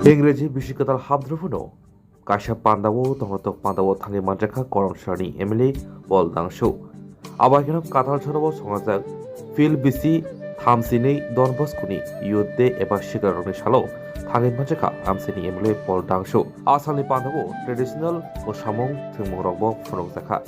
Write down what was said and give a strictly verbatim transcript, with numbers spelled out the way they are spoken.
Ingreji bisi kwtal habdru phano kaisa pandao tongnatok pandao thangwi manjakha Karamsarni M L A Paul Dangsu. Abaikeno Katalsarao songjak Phil bisi thamsinwi Don Bosco ni Youth Day eba sikarokni salo thangwi manjakha amsini M L A Paul Dangsu. Asalni pandao traditional mwsamung thwngmungrokbo phunukjakha.